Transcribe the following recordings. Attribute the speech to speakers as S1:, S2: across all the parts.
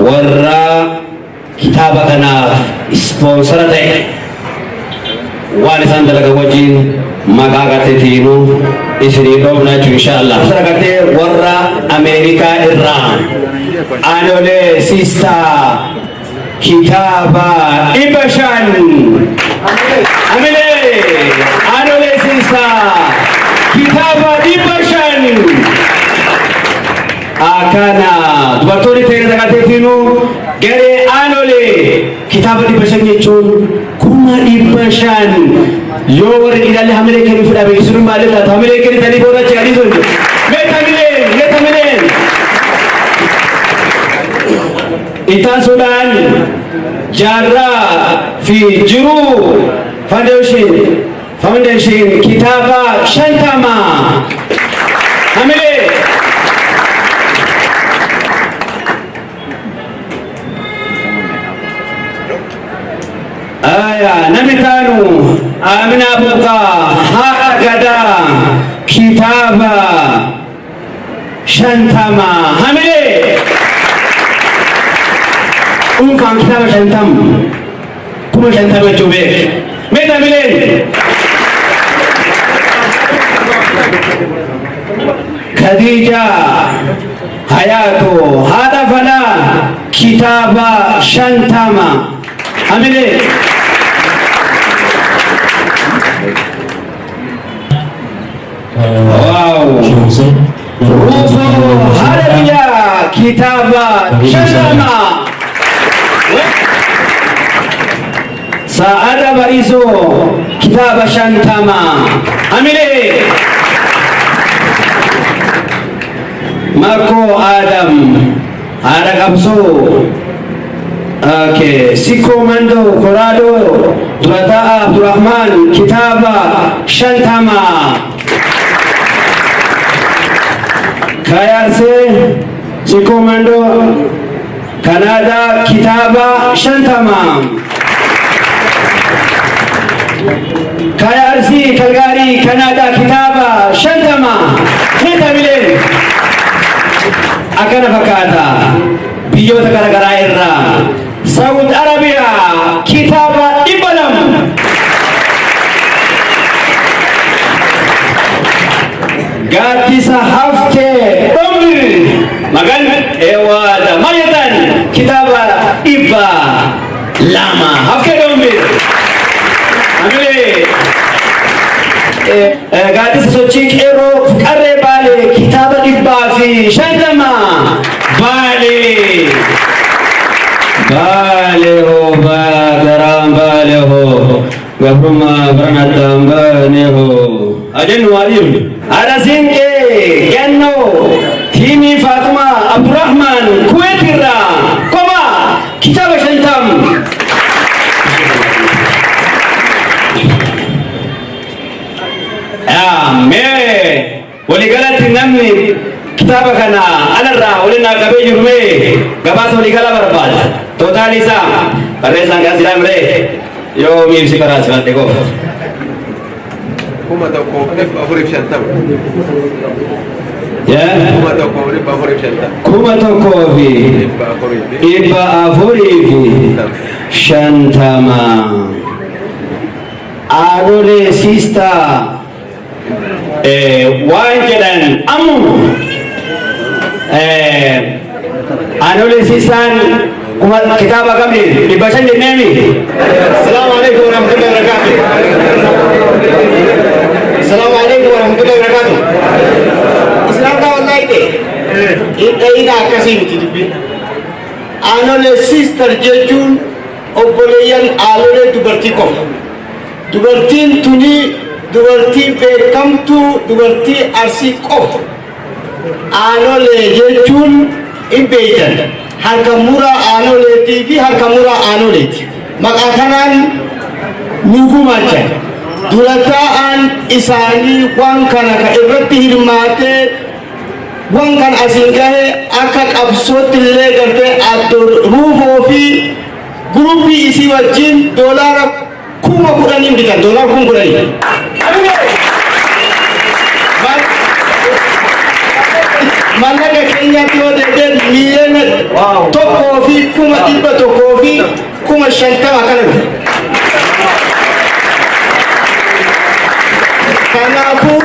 S1: Warra kitaaba kanaaf ispoonsara ta'e waan isaan dalagan wajjin maqaa garteetiinuu isinii dhoofna jechuun insha Allah. Ispoonsara gartee warra Ameerikaa irraa Aanolee Siistaa kitaaba 500. Amilee Aanolee Siistaa kitaaba 500. Akkana dubartoonni ta'e garteetiinuu garee Aanolee kitaaba 500 jechuun 500,000. Yoo warri dhiiraallee hamilee kennuu fudhame isinuu maaliif taatu hamilee kennitanii booda achi adii sun meeta hamileen meeta hamileen. Ittaansuudhaan Jaarraa fi Jiruu Foundation kitaaba 50 hamilee. Aya, namni taanu Aminaa Burqaa haadha gadaa kitaaba 50 hamilee. Dhuunfaan kitaaba 50 50,000 jechuu beek. Meeta hamileen? Khadija Hayaatu haadha falaa kitaaba 50 hamilee. Wow. Ruufoo haadha biyyaa kitaaba 50. Sa'ada Bariisoo kitaaba 50 hamilee. Markoo Adam haadha qabsoo. Okay. Sikoo Mandoo Koraadoo Durataa Abdurrahman kitaaba 50. Kayaarsee Sikoo Mandoo Kanaadaa kitaaba 50. Kayaarsii Kalgaarii Kanaadaa kitaaba 50. Meeta mileen akkana fakkaata biyyoota garaagaraa irraa Saudi Arabiyaa kitaaba 200. Gaaddisa Haftee Dhomir magan eewaadha maal jettan kitaaba 200 Haftee Dhomir amilee. Gaaddisa sochii qeerroo qarree Baalee kitaaba 150. Baalee Baalee hoo garaan Baalee hoo gabrummaa baranadhaan baane hoo ajennu waa dhiifne. Haadha Siinqee Gannoo tiimii Faatumaa Abdurrahman Kuweet irraa kophaa kitaaba 50. Mee waliigalatti namni kitaaba kana alarraa waliin naa qabee jiru mee gabaasa waliigala barbaada. Total isaa barreessaan kan silaa miree yoo miibsi karaa sifadhe qofa.
S2: 1450. 1450.
S1: Kuma tokkoo fi
S2: dhibba afurii fi
S1: 450. Aanolee Siistaa waan jedhan ammuma Aanolee Siistaan kuma kitaaba qabni 500 jenneemi.
S3: السلام عليكم ورحمة الله وبركاته. السلام عليكم ورحمة الله وبركاته. إسلام کا والله دے. إن akkasii miti dubbiin. Aanolee Sister jechuun obboleeyyan aanolee dubartii qofa. Dubartiin tuni dubartii beekamtuu dubartii Arsii qofa. Aanolee jechuun hin beeytan. Harka muraa aanoleetii fi harka muraa aanoleeti. Maqaa kanaan nu gumaachan. Dura taa'aan isaanii waan kana ka irratti hirmaatee waan kana asiin gahe akka qabsootti illee gartee Addo Ruufoo fi guruppii isii wajjin $10,000n bitan, $10,000. Mallaqa keenyatti yoo deebi'e 1,150,000 kana dhufe. Kanaafuu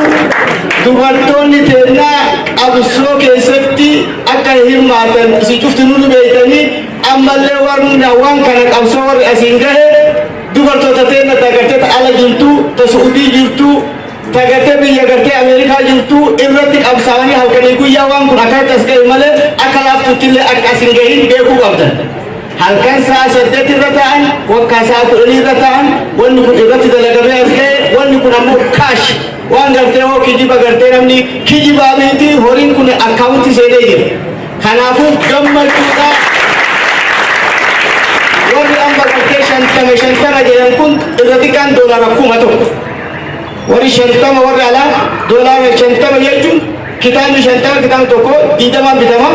S3: dubartoonni teennaa qabsoo keessatti akka hirmaatan isin cufti nunu beeytanii, ammallee warri waan kana qabsoo warri asiin gahe dubartoota teenna tagartee ta ala jirtu, ta Su'udii jirtu, tagartee biyya gartee Ameerikaa jirtu irratti qabsaa'anii halkanii guyyaa waan kun akkanatti as gahe malee akka laaftutti illee akka as hin gahin beekuu qabdan. Halkan sa'a 8 irra ta'an, wakkaa sa'a 10 irra ta'an, wanni kun irratti dalagamee as gahe. Wanni kun ammoo cash waan gartee hoo kijiba gartee namni kijibaa miti, horiin kun akkaawunti seenee jira. Kanaafuu gammachuudha. Warri amma gartee 50 50 jedhan kun irra xiqqaan $1,000. Warri 50, warri alaa $50 jechuun kitaabni 50, kitaabni tokko 20n bitama,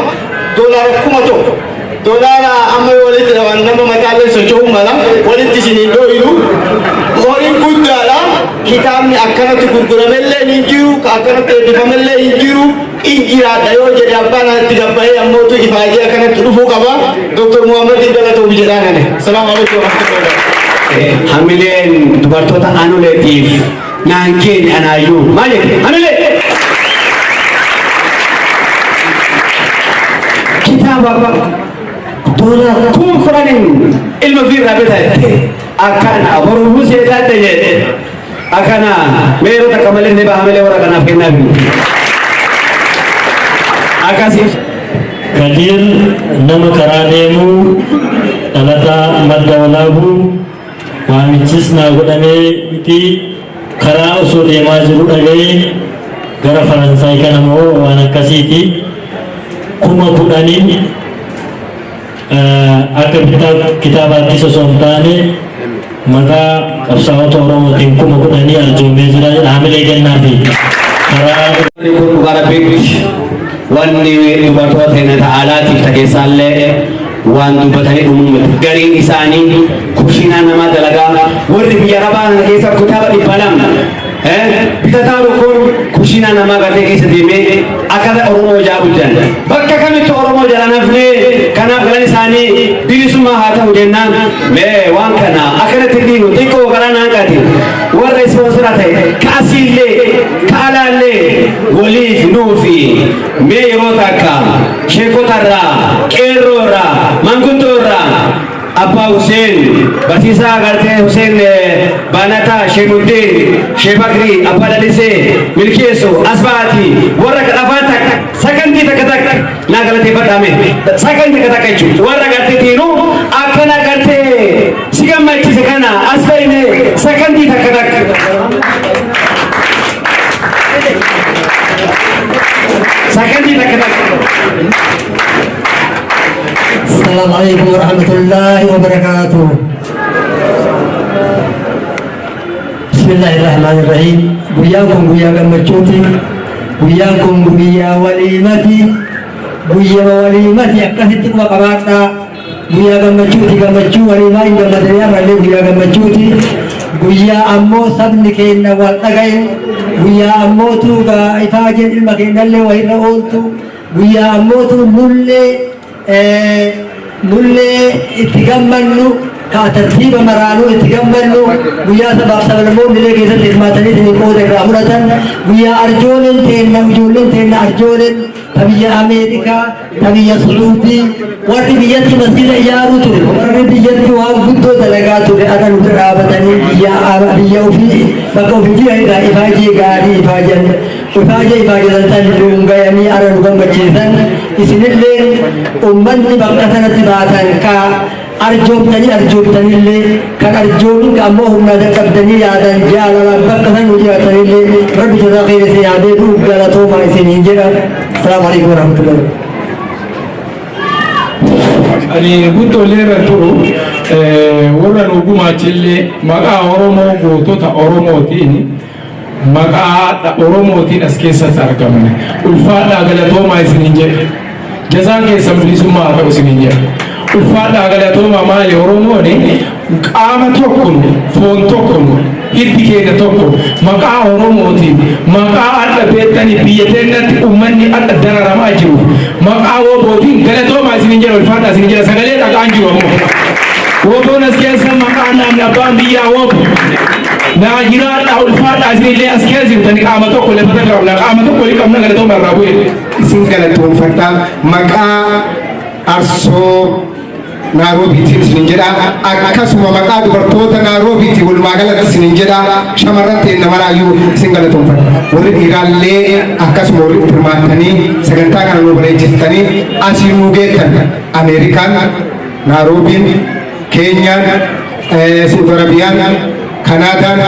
S3: $1,000. Doolaara amma yoo walitti dhawan nama mataallee socho'uu mala walitti isiniin dhooyinu. Horiin guddaadha. Kitaabni akkanatti gurguramellee hin jiru, ka akkanatti eebbifamellee hin jiru. Injiraadha yoo jedhe abbaan itti gabbahee ammootu ifaajee akkanatti dhufuu qaba. Dr. Muhammad Galatoomi jedhaan ani. Salaamu alaikum warahmatullahi wabarakatuh.
S1: Hamileen dubartoota aanoleetiif naan keenya anaayyuu maal jette hamilee kitaaba $10,000n ilma ofii irraa bitatte akkana boruu seetaadha jedhe akkana meeroo takka malee ni baha malee warra kanaaf kennaa bilu akkasii.
S4: Kadir nama karaa deemu, dhalataa Madda Walaabuu, waamichis naa godhamee miti, karaa osoo deemaa jiru dhaga'ee gara Faransaay kana moo waan akkasiiti, 10,000n akka bitaa kitaabaattis osoo hin taane maqaa qabsaa'ota Oromootiin 10,000 arjoomee jira. Haamilee kennaa fi karaa
S1: Kun dhugaa Rabbiitti wanni dubartoota teenya ta'aalaatiif ta keessaallee waan dubbatanii dhumuu miti. Gariin isaanii kushiinaa namaa dalagaa, warri biyya arabaa kana keessa kitaaba 200 bitataa kun kushiinaa namaa gartee keessa deemee akka Oromoo ijaaru jiran. Bakka kamittu Oromoo jala nafnee, kanaaf galan isaanii bilisummaa haa ta'u jennaan. Mee waan kana akkanatti dhiinu xiqqoo garaa naan qati warra ispoonsora ta'e ka asiillee ka alaallee waliif nuufi. Mee yeroo takka sheekotarraa, qeerroorraa, manguddoorraa, Abbaa Huseen, barsiisaa gartee Huseen Baanataa, Sheemuddin, Sheebakrii, Abbaa Lalisee, Milkeessu, Asbaati, warra afaan takka sakandii takka takka naa galateeffadhaame, sakandii takka takka jechuudha. Warra gartee tiinuu akkana gartee si gammachiise kana as fayine sakandii takka takka. Sakandii takka takka.
S5: السلام عليكم ورحمة الله وبركاته. بسم الله الرحمن الرحيم. Guyyaan guyyaa gammachuuti. Guyyaan kun guyyaa waliimati. Guyyaa waliimati akkasitti quba qabaadhaa. Guyyaa gammachuuti, gammachuu waliimaa hin gammadanii ammallee guyyaa gammachuuti. Guyyaa ammoo sabni keenya wal dhagaye. Guyyaa ammootu ifaajeen ilma keenyallee wahirra ooltu. Guyyaa ammootu nullee itti gammannu, ka tartiiba maraanuu itti gammannu, guyyaa sabaaf sablammoonni illee keessatti hirmaatanii isin qooda irraa fudhatan, guyyaa arjooleen teenna, ijoolleen teenna arjooleen ta biyya Ameerikaa, ta biyya Suudii, warri biyyatti masjida ijaaruu ture, warri biyyatti waan guddoo dalagaa ture akka nu bira dhaabatanii biyya ofii bakka ofii jiran irraa ifaajee gaarii ifaajan ifaajee ifaajetan san nuun gayanii ara nu gammachiisan. Isinillee ummanni bakka sanatti baatan ka arjoomtanii arjoomtanillee, kan arjoomin ka ammoo humnaa dadhabdanii yaadan jaalalaan bakka san nu jiraatanillee, Rabbi jazaa khayri isin haa deebi'u, galatoomaa isiniin jedha. Asalaamu alaikum warahmatullahi.
S6: Ani guddoolee irra turu warra nu gumaachillee maqaa Oromoo gootota Oromootiin, maqaa Oromootiin as keessatti argamne ulfaadhaa galatoomaa isiniin jedhe. Jazaan keessan bilisummaa haa ta'u isiniin jedhe. Ulfaadhaa galatoomaa. Maali, Oromoon qaama tokko, foon tokko. Hiddi keenya tokko. Maqaa Oromootiin, maqaa adda beektanii biyya teenyatti uummanni adda dararamaa jiru, maqaa WBOtiin galatoomaa isinin jedha, ulfaadhaa isinin jedha. Sagalee dhaqaan jiru ammoo WBOn as keessa maqaa namni abbaan biyyaa WBO naa jiraadhaa, ulfaadhaa. Isinillee as keessa jirtani qaama tokko lafa qabna, qaama tokko qabna. Galatooma irraa bu'e.
S7: Isin galatoonfadha maqaa Arsoo Naaroobiitiin isinin jedha. Akkasuma maqaa dubartoota Naaroobiitiin walumaa galatti isinin jedha. Shamarran ta'e namaraayyuu isin galatoonfadha. Warri dhiiraallee akkasuma, warri hirmaattanii sagantaa kana nu bareechistanii asii nu geettan, Ameerikaan, Naaroobiin, Keenyaan, Suudi Arabiyaan, Kanaadaan,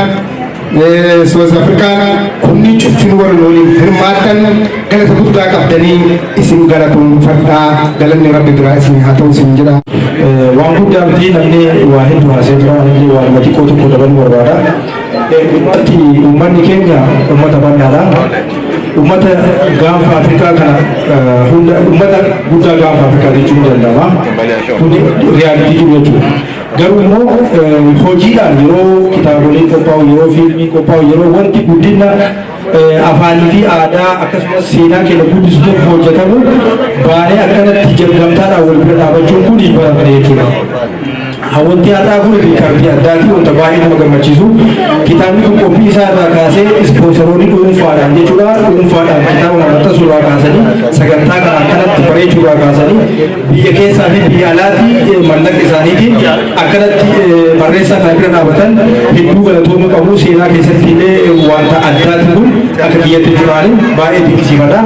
S7: South Afrikaan, kunniin cuftin warri waliin hirmaattan galata guddaa qabdanii isin galatoonfadhaa. Galanni Rabbi biraa isin haa ta'u isin jedha.
S8: Waan guddaa miti, namni waa hedduu haasee jira. Namni waan xiqqoo tokko dabaluu barbaada. Ummati, uummanni keenya uummata bal'aadha. Uummata gaanfa Afrikaa kana hunda, uummata guddaa gaanfa Afrikaa jechuun ni danda'ama. Kuni reality jiru jechuudha. Garuu immoo hojiidhaan yeroo kitaaboleen qophaa'u, yeroo fiilmiin qophaa'u, yeroo wanti guddina afaanii fi aadaa akkasumas seenaa keenya guddisu tokko hojjetamu baanee akkanatti jalgamtaadhaan wal bira dhaabachuun kun hin baramne jechuudha. Wanti har'aa kun record addaati, wanta baay'ee nama gammachiisu. Kitaabni kun qophii isaa irraa kaasee ispoonsaroonni dhuunfaadhaan jechuudha. Dhuunfaadhaan kitaaba kana maxxansuurraa kaasanii, sagantaa kana akkanatti bareechuurraa kaasanii, biyya keessaa fi biyya alaatii mallaqa isaaniitiin akkanatti barreessaa kana bira dhaabatan hedduu galatoomuu qabu. Seenaa keessatti illee wanta addaati kun akka biyyatti jiraanii baay'ee dinqisiifadha.